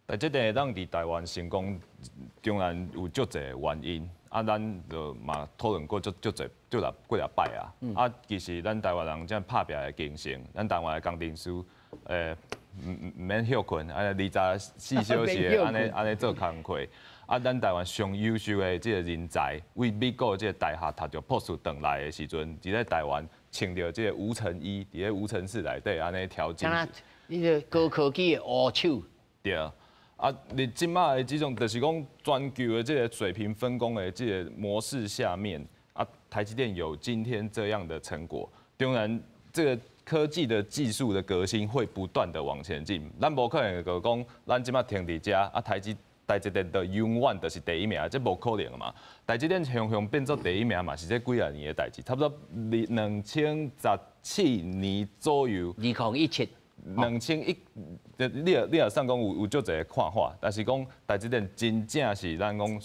台積電會當佇台灣成功，當然有足濟原因。啊，咱就嘛討論過足足濟足若幾若擺啊。啊，其實咱台灣人這拍拚的精神，咱台灣的工程師，毋免歇睏，按呢24小時按呢按呢做工課。啊，咱台灣上優秀的這个人才，為美國這个大學讀著博士轉來的時陣，佇咧台灣穿著這个無塵衣，佇咧無塵室內底按呢調整。你個高科技的烏手。對啊。啊，你這擺的這種，就是講全球的這个水平分工的這个模式下面，啊，台積電有今天這樣的成果，當然這个科技的技術的革新會不斷的往前進。咱無可能就講，咱這擺停佇遮，啊，台積電就永遠就是第一名，這無可能嘛。台積電雄雄變做第一名嘛，是這幾若年的代誌，差不多2017年左右。2017。2001，你若算講有足濟看法，但是講台積電真正是咱講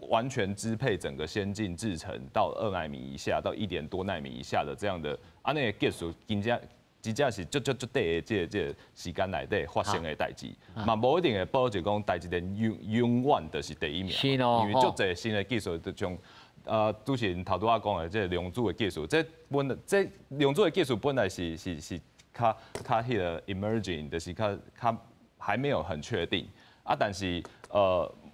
完全支配整個先進製程到2納米以下到1點多納米以下的這樣的按呢技術，真正真正是足足足短的這个時間內底發生的代誌，嘛無一定會保證講台積電永遠就是第一名，因為足濟新的技術就像主持人頭拄仔講的這个量子的技術，這量子的技術本來是較較彼个 emerging，就是較較還沒有很確定啊，但是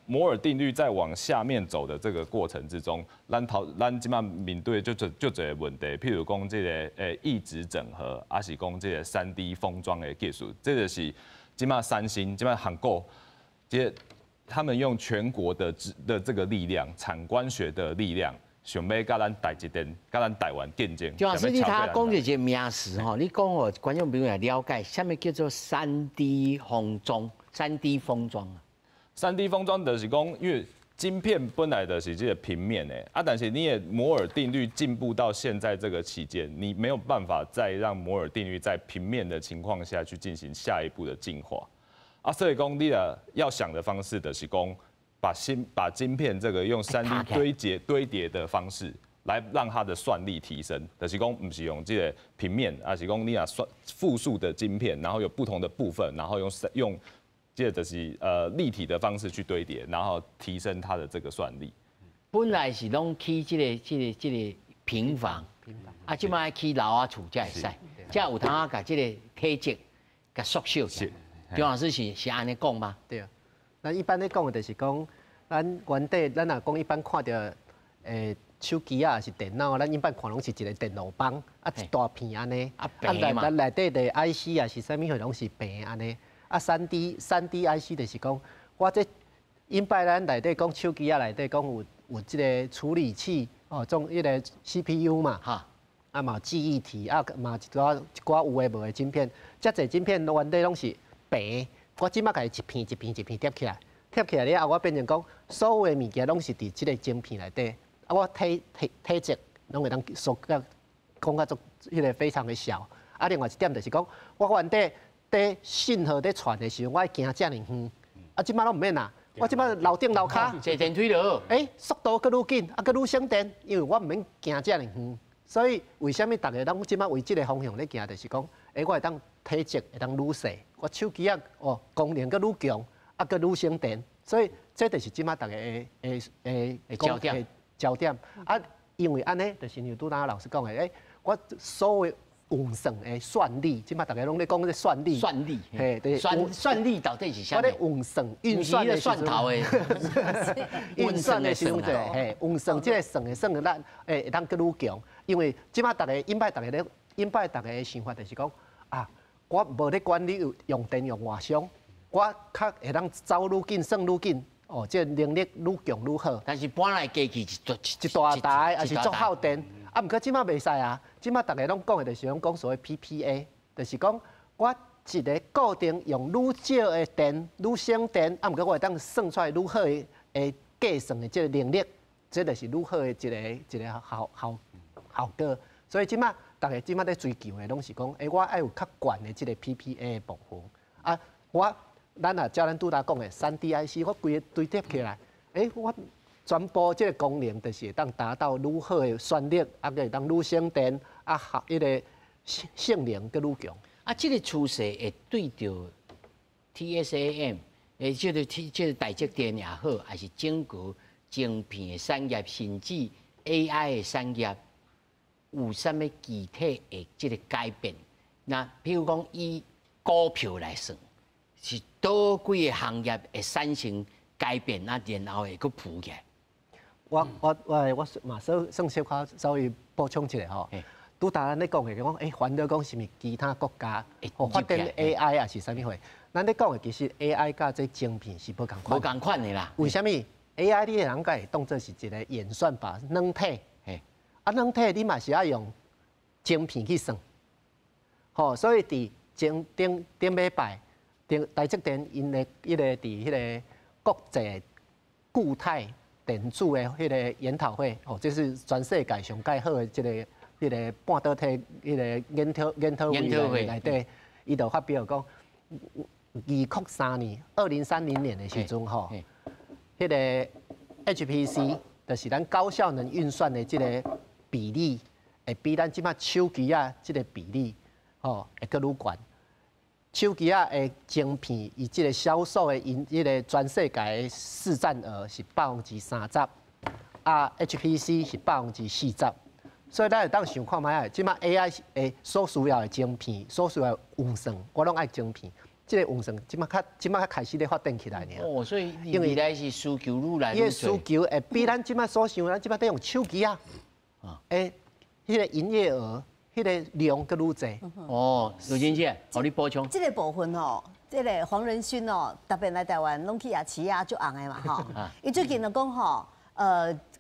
摩爾定律在往下面走的這個過程之中，咱這擺面對足濟足濟問題，譬如講這个異質整合，抑是講這个3D 封裝的技術，這个是這擺三星這擺韓國，這他們用全國的這個力量，產官學的力量，想欲佮咱台積電、佮咱台灣競爭。張老師，你頭講一個名詞吼，你講予觀眾朋友來了解，啥物叫做3D 封裝？3D 封裝啊？ 3D 封裝就是講，因為晶片本來就是這個平面的啊，但是你的摩爾定律進步到現在這個期間，你沒有辦法再讓摩爾定律在平面的情況下去進行下一步的進化啊，所以講你若要想的方式就是講，把晶片這個用3D 堆疊的方式來讓它的算力提升，就是講毋是用這个平面，而是講你若算複數的晶片，然後有不同的部分，然後用這个就是立體的方式去堆疊，然後提升它的這個算力。本來是攏起這个平房，啊，這擺起樓仔厝才會使，才有通啊共這个體積共縮小。張老師是按呢講嗎？對。咱一般咧講的就是講，咱原底咱若講一般看著手機啊，是電腦，咱一般看攏是一个電路板，啊一大片按呢，啊內內底的 IC 啊是啥物貨攏是平按呢，啊三 D IC 就是講，我這以擺咱內底講手機仔內底講有這个處理器哦，種彼个 CPU 嘛，啊嘛有記憶體，啊嘛一寡有的無的晶片，遮濟晶片原底攏是平。我這擺共伊一片一片一片疊起來，疊起來了後，我變成講所有的物件攏是佇這个晶片內底，啊，我體積攏會當縮甲講較足彼个非常的小。啊，另外一點就是講，我原底佇信號佇傳的時陣，我愛行遮爾遠，啊，這擺攏毋免啦，我這擺樓頂樓跤坐電梯就好。欸，速度閣愈緊，啊，閣愈省電，因為我毋免行遮爾遠。所以為啥物逐家攏這擺為這个方向咧行，就是講，我會當體積會當愈細，我手機仔哦功能閣愈強，啊閣愈省電，所以這就是這擺逐家的焦點。焦點啊，因為按呢，就是像拄仔老師講的，我所謂運算的算力，這擺逐家攏咧講這算力。算力，嘿，對，算力到底是啥？我咧運算運算的算頭的，運算的時陣，嘿，運算這个算的算的咱會當閣愈強，因為這擺逐家，應擺逐家的想法就是講，啊，我無咧管你用電用偌傷，我較會當走愈緊，算愈緊，哦，這个能力愈強愈好。但是搬來機器一大台，也是足耗電。啊，毋過這擺袂使啊！這擺逐家攏講的就是講所謂 PPA，就是講我一个固定用愈少的電，愈省電，啊，毋過我會當算出來愈好的計算的這个能力，這就是愈好的一个效果。所以這擺逐家這擺咧追求的攏是講，我愛有較懸的這个 PPA 的部分。啊，咱若照咱拄才講的3D IC，我規个堆疊起來，我全部這个功能就是會當達到愈好的算力，啊，閣會當愈省電，啊，彼个性能閣愈強。啊，這个趨勢會對著 TSAM，這个 T 這个台積電也好，還是整個晶片的產業，甚至 AI 的產業，有啥物具體的這个改變？那譬如講以股票來算，是佗幾个行業會產生改變，啊，然後會閣浮起來。我嘛算小可稍微補充一下吼。拄才咱咧講的講，煩惱講是毋是其他國家發展 AI 抑是啥物貨？咱咧講的其實 AI 佮這晶片是無仝款。無仝款的啦。為啥物 AI 你會通會當做是一个演算法軟體？啊，軟體你嘛是愛用晶片去算。吼，所以佇前頂頂禮拜，頂台積電𪜶的彼個佇彼个國際固態電子的彼个研討會，哦，這是全世界上蓋好的這个彼个半導體彼个研討會內底，伊就發表講，2003年，2030年的時陣吼，彼个 HPC 就是咱高效能運算的這个比例，會比咱這擺手機仔這个比例，吼，會閣愈懸。手機仔的晶片，伊這个銷售的𪜶彼个全世界的市佔額是30%，啊，HPC 是40%，所以咱會當想看覓仔，這擺 AI 的所需要的晶片，所需要的運算，我攏愛晶片。這个運算這擺較這擺較開始咧發展起來爾。哦，所以因為未來是需求愈來愈伊的需求會比咱這擺所想，咱這擺咧用手機仔，彼个營業額。彼个量閣愈濟。哦，劉金姐，予你補充。這个部分吼，這个黃仁勳哦，特別來台灣，攏去夜市啊，足紅的嘛吼。伊最近就講吼，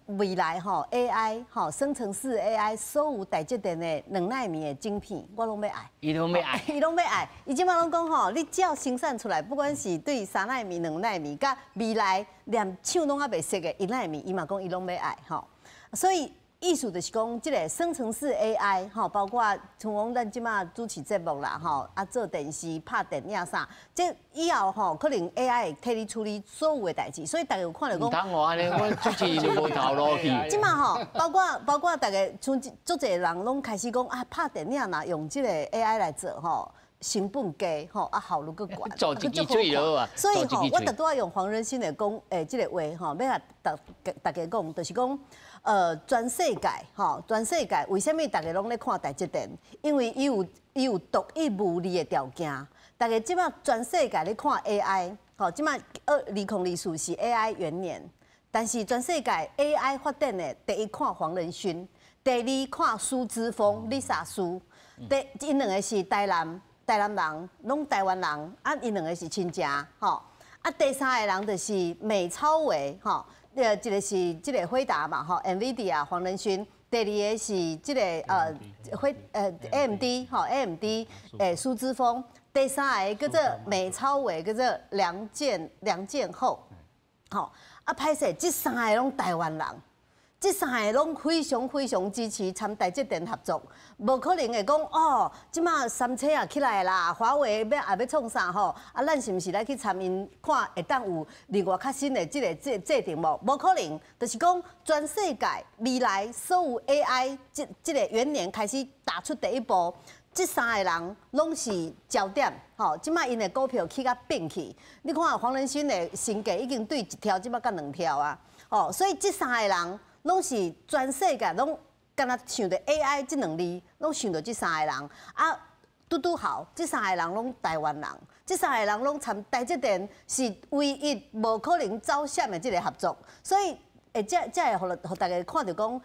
未來吼 AI 吼生成式 AI 所有台積電的2納米的晶片，我攏欲愛。伊攏欲愛。伊攏欲愛。伊這擺攏講吼，你只要生產出來，不管是對3納米、2納米，佮未來連廠攏猶未設的1納米，伊嘛講伊攏欲愛吼。所以意思就是講，這个生成式 AI 吼，包括像講咱這擺主持節目啦，吼，啊做電視、拍電影啥，這以後吼可能 AI 會替你處理所有的代誌，所以大家有看著講。毋通我按呢，我主持就無頭路去。這擺吼，包括大家像足濟人攏開始講啊，拍電影若用這个 AI 來做吼，成本低吼，啊效率閣懸。做一支喙就好啊。所以吼，我特拄仔用黃仁勳的講，這个話吼，欲共逐家講，就是講。全世界吼，全世界為啥物逐家攏咧看台積電？因為伊有獨一無二的條件。逐家這擺全世界咧看 AI，吼，這擺2024是 AI 元年，但是全世界 AI 發展的第一看黃仁勳，第二看蘇姿豐、Lisa 蘇，𪜶兩个是台南人，攏台灣人，啊，𪜶兩个是親情，吼，啊，第三个人就是美超微，吼。一个是這个輝達嘛，吼，NVIDIA 黃仁勳；第二个是這个AMD 吼，AMD 蘇姿豐；第三个叫做美超微，叫做梁建厚，吼，啊，歹勢，這三个攏台灣人，這三个攏非常非常支持參台積電合作，無可能會講哦，這馬三星也起來啦，華為欲也欲創啥吼？啊，咱是毋是來去參𪜶看會當有另外較新的這个製程無？無可能，就是講全世界未來所有 AI 這個元年開始踏出第一步，這三个人攏是焦點，吼！這馬𪜶的股票起甲變去，你看黃仁勳的身價已經對一兆這馬到兩兆啊，吼！所以這三个人攏是全世界攏敢若想著 AI 這兩字，攏想著這三个人啊，拄拄好，這三個人攏台灣人，這三個人攏參台積電是唯一無可能走閃的這个合作，所以會這這會予大家看著講，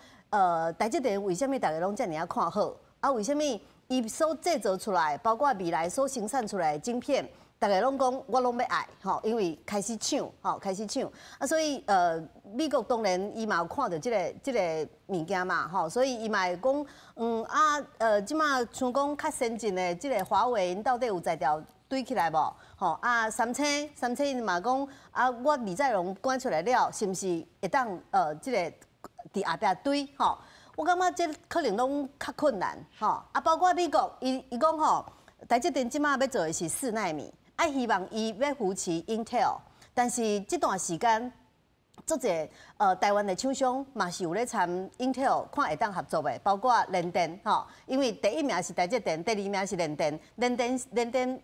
台積電為啥物大家攏遮爾仔看好？啊，為啥物伊所製造出來，包括未來所生產出來的晶片，大家攏講我攏欲愛，吼，因為開始搶，吼，開始搶，啊，所以美國當然伊嘛有看著這个物件嘛，吼，所以伊嘛會講，這馬像講較先進的這个華為，𪜶到底有才調對起來無？吼，啊，三星，三星𪜶嘛講，啊，我李在鎔趕出來了，是毋是會當這个佇後壁對？吼，我感覺這可能攏較困難，吼，啊，包括美國，伊講吼，台積電這馬欲做的是4奈米。啊，希望伊欲扶持 Intel，但是這段時間，足濟台灣的廠商嘛是有咧參 Intel 看會當合作的，包括聯電吼，因為第一名是台積電，第二名是聯電，聯電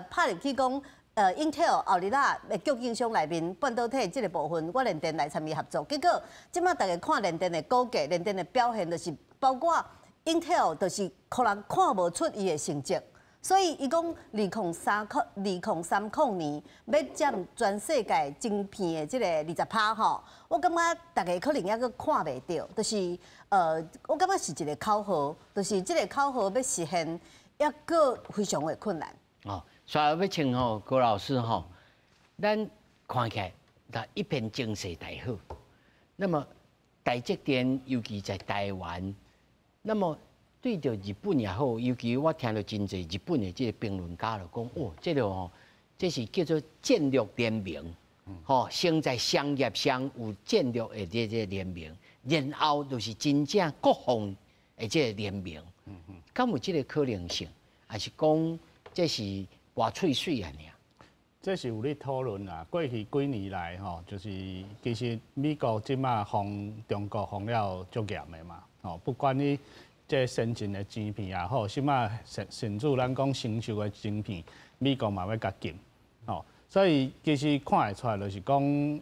拍入去講，Intel 後日仔的供應商內面半導體這个部分，我聯電來參與合作，結果這馬大家看聯電的股價，聯電的表現，就是包括 Intel，就是可能看無出伊的成績。所以伊講2030年欲佔全世界晶片的這个20%吼，我感覺大家可能猶閣看袂著，就是我感覺是一个口號，就是這个口號欲實現，猶閣非常的困難。哦，所以欲請吼郭老師吼，咱看起來那一片情勢大好，那麼台積電尤其在台灣，那麼對著日本也好，尤其我聽著真濟日本的這个評論家就講，哦，這个吼，這是叫做戰略聯盟，吼，先在商業上有戰略的這个聯盟，然後就是真正國防的這个聯盟，敢有這个可能性？還是講這是跋喙水爾？這是有咧討論啦。過去幾年來吼，就是其實美國這馬防中國防了足嚴的嘛，吼，不管你這先進的晶片也好，什麼甚至咱講成熟的晶片，美國嘛欲共禁，吼，所以其實看會出來就是講，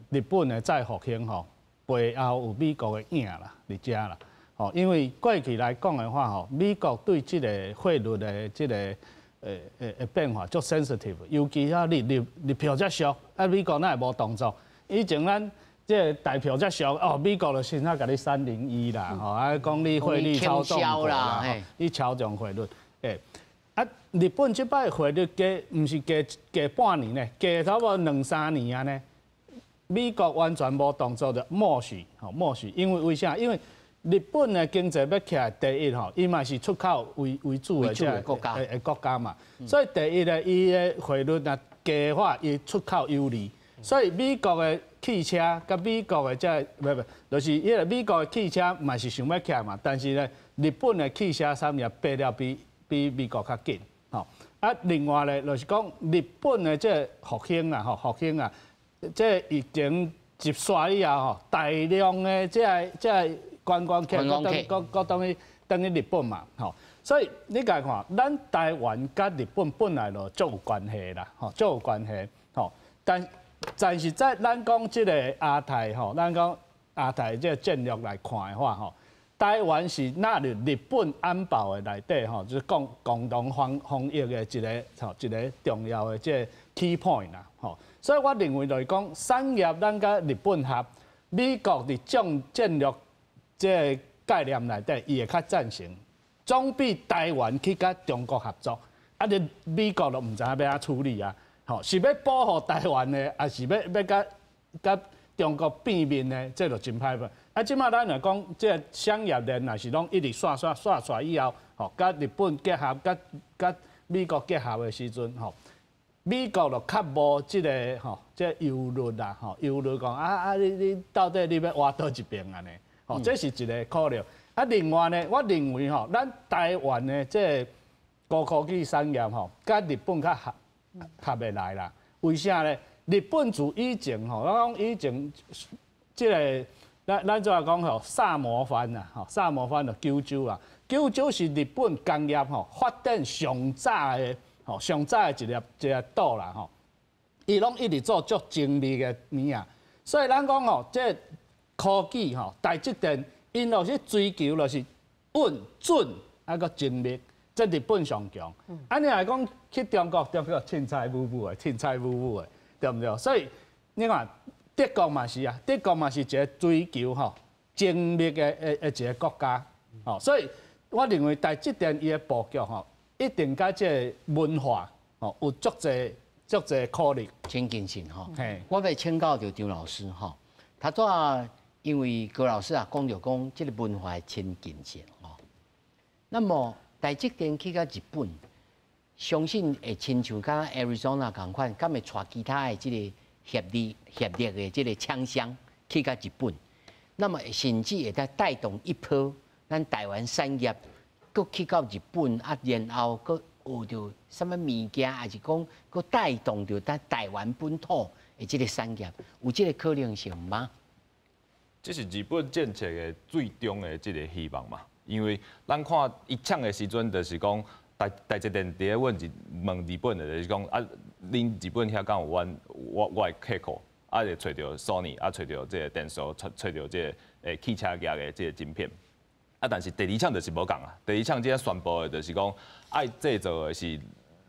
日本的再復興吼，背後有美國的影啦，佇遮啦，吼，因為過去來講的話吼，美國對這個匯率的這个變化足 sensitive，尤其啊，日票遮俗，啊，美國哪會無動作？以前咱這個台票遮俗，哦，美國就先啊共你301啦，吼，啊，講你匯率操縱啦，你操縱匯率，啊，日本這擺匯率加，毋是加加半年呢，加差不多兩三年按呢，美國完全無動作就默許，吼，默許，因為為啥？因為日本的經濟欲起來，第一吼，伊嘛是出口為主的這个國家的國家嘛，所以第一咧，伊的匯率若加的話，伊出口有利，所以美國的汽車佮美國的這个，不不，就是彼个美國的汽車嘛是想欲起來嘛，但是咧，日本的汽車產業爬了比美國較緊，吼。啊，另外咧，就是講日本的這个復興啊，吼，復興啊，這個疫情一煞以後吼，大量的這个這个觀光客，閣轉去日本嘛，吼，所以你共看，咱台灣佮日本本來就足有關係啦，吼，足有關係，吼。但是在咱講這个亞太吼，咱講亞太這個戰略來看的話，吼，台灣是納入日本安保的內底，吼，就是講共同防疫的一个吼，一个重要的這个 key point 啦，吼。所以我認為就是講，產業咱佮日本合，美國佇戰略這个概念內底，伊會較贊成，總比台灣去佮中國合作，啊，你美國都毋知影欲按怎處理啊，吼，是欲保護台灣的，抑是欲佮中國變面的，這就真歹辦。啊，這馬咱若講，這个產業鏈若是攏一直煞煞煞出來以後，吼，佮日本結合，佮美國結合的時陣，吼，美國就較無這个吼，這憂慮啦，吼，憂慮講啊啊，你到底你欲倚佗一爿按呢？吼，這是一个考慮。啊，另外呢，我認為吼，咱台灣的這个高科技產業吼，佮日本較合合會來啦。為啥呢？日本自以前吼，我講以前這个，咱怎講吼，薩摩藩啊，吼，薩摩藩就九州啊，九州是日本工業吼發展上早的。吼，上早的一个島啦吼，伊攏一直做足精密的物仔，所以咱講吼，這科技吼，台積電𪜶就是追求就是穩準啊閣精密，這日本上強。按呢來講去中國，中國凊彩舞舞的，凊彩舞舞的，對毋對？所以你看德國嘛是啊，德國嘛是一个追求吼精密的一个國家，吼，所以我認為台積電伊的布局吼，一定佮這个文化吼有足濟足濟考慮。親近性吼。我欲請教著張老師吼，頭拄仔因為高老師啊講著講這个文化的親近性吼。那麼台積電去到日本，相信會親像佮 Arizona 仝款，敢會帶其他的這个協力的這个廠商去到日本，那麼甚至會當帶動一波咱台灣產業。閣去到日本啊，然後閣學著啥物物件，抑是講閣帶動著咱台灣本土的這个產業，有這个可能性嗎？這是日本政策的最終的這个希望嘛。因為咱看伊搶的時陣，就是講台積電佇咧問日問日本的，就是講啊，恁日本遐敢有阮我的客戶，啊會揣著 Sony，啊揣著這个電視，揣著這个汽車業的這个晶片。啊，但是第二搶就是無仝啊。第二搶這宣布的就是講，愛製造的是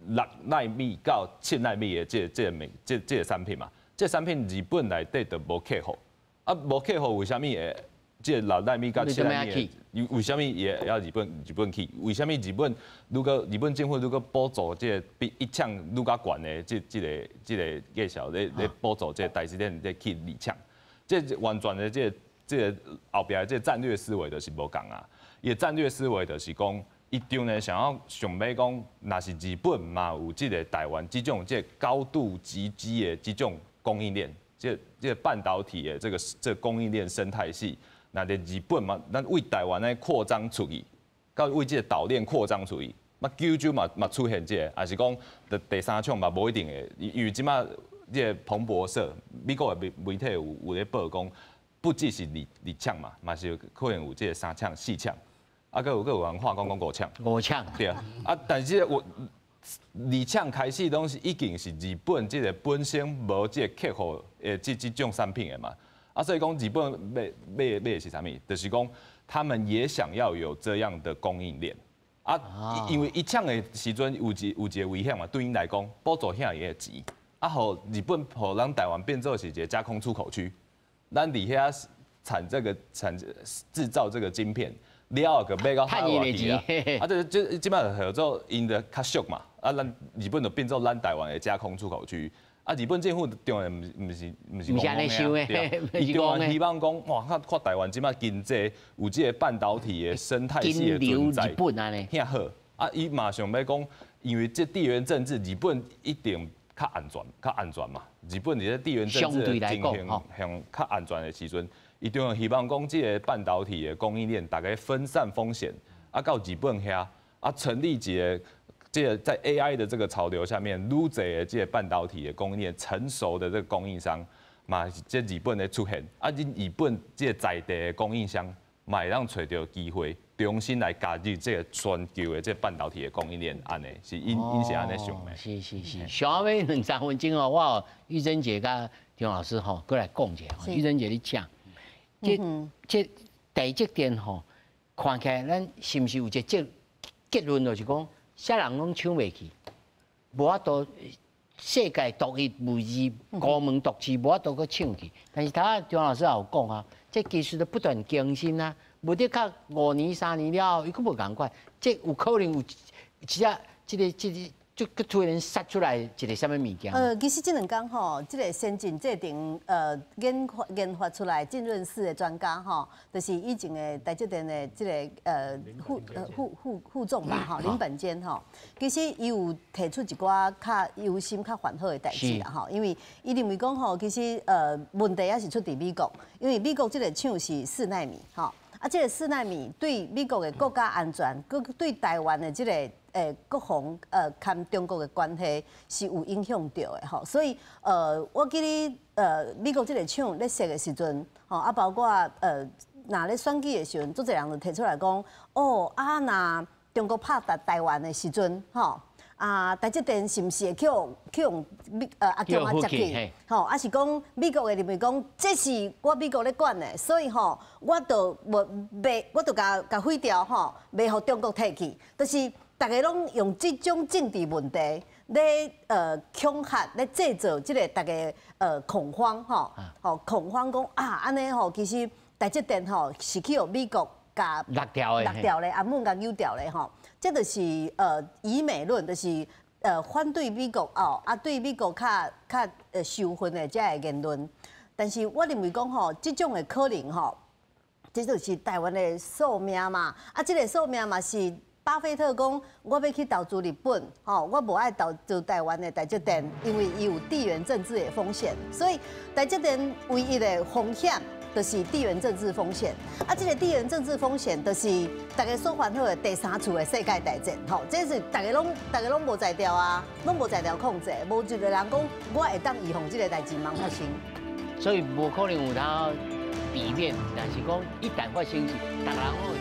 6納米到7納米的這個產品嘛。這個產品日本內底就無客戶，啊，無客戶為啥物會這個6納米到七納米的？為啥物會要日本去？為啥物日本如果日本政府如果補助這個比一廠愈較懸的這個價數咧補助這個台積電咧去二廠，這完全的這個後壁的這個戰略思維就是無仝啊！伊的戰略思維就是講，伊當然想要想欲講，若是日本嘛有這个台灣這種這個高度集積的這種供應鏈，這個半導體的這個供應鏈生態系，若佇日本嘛，咱為台灣咧擴張出去，到為這個島鏈擴張出去，嘛九州嘛出現這个，抑是講第三廠嘛無一定會，因為這馬這個彭博社美國的媒體有咧報講。不只是二廠嘛，嘛是可能有這个三廠、四廠，啊，閣有人話講五廠。五廠。對啊，啊，但是我二廠開始攏是已經是日本這个本身無這个客戶的這種產品的嘛，啊，所以講日本欲的是啥物？就是講他們也想要有這樣的供應鏈，啊，因為伊搶的時陣有一個危險嘛，對𪜶來講，補助遐的錢，啊，予日本予咱台灣變做是一个加工出口區。咱佇遐產這個產製造這個晶片，了後閣賣到海外去啊！啊，這這擺就號做𪜶就較俗嘛。啊，咱日本就變做咱台灣的加工出口區。啊，日本政府當然毋是戇戇的，對，伊當然希望講，哇，看看台灣這擺經濟有這個半導體的生態系的存在，遐好。啊，伊嘛想欲講，因為這地緣政治，日本一定較安全，較安全嘛。日本佇咧地緣政治的情形向較安全的時陣，伊當然希望講這个半導體的供應鏈大家分散風險，啊，到日本遐啊，成立一个這个在 AI 的這个潮流下面，愈濟的這个半導體的供應鏈成熟的這个供應商，嘛是這日本的出現，啊，恁日本這个在地的供應商嘛會當揣著機會，重新來加入這个全球的這个半導體的供應鏈，按呢是𪜶是按呢想的。是是是，上尾兩三分鐘哦，我予玉珍姐佮張老師吼，閣來講一下。玉珍姐你請，這台積電吼，看起來咱是毋是有一個結論，就是講，啥人攏搶袂去，無法度世界獨一無二、孤門獨市，無法度閣搶去。但是頭仔張老師也有講啊，這技術都不斷更新啊，無得較5年、3年了後，伊閣無仝款，這有可能有一隻這个。就突然殺出來一个啥物物件？其實這兩工吼，這个先進製程研發出來浸潤式的專家吼，就是以前的台積電的這个副總吧吼，林本堅吼，其實伊有提出一寡較憂心、較煩惱的代誌啦吼，因為伊認為講吼，其實問題也是出佇美國，因為美國這个廠是4納米吼，啊，這个4納米對美國的國家安全，閣對台灣的這个國防佮中國的關係是有影響著的吼，所以我記得美國這个廠咧設的時陣，吼啊包括若咧選舉的時陣，足濟人就提出來講，哦啊若中國拍台灣的時陣，吼啊台積電是毋是會去予美阿共啊接去？吼，啊是講美國會認為講這是我美國咧管的，所以吼我就無袂，我就共共毀掉吼，袂予中國提去，就是。大家攏用這種政治問題咧恐嚇咧製造這个大家恐慌吼，吼恐慌講啊按呢吼，其實台積電吼是去予美國共落掉的，落掉咧，啊門共扭掉咧吼，這就是疑美論，就是反對美國哦，啊對美國較仇恨的這个言論。但是我認為講吼，這種的可能吼，這就是台灣的宿命嘛，啊這个宿命嘛是。巴菲特講，我欲去投資日本，吼，我無愛投資台灣的台積電，因為伊有地緣政治的風險。所以台積電唯一的風險就是地緣政治風險。啊，這个地緣政治風險就是大家所煩惱的第三次的世界大戰，吼，這是大家攏無才調啊，攏無才調控制，無一个人講我會當預防這个代誌茫發生。所以無可能有通避免，但是講一旦發生是，逐个人攏會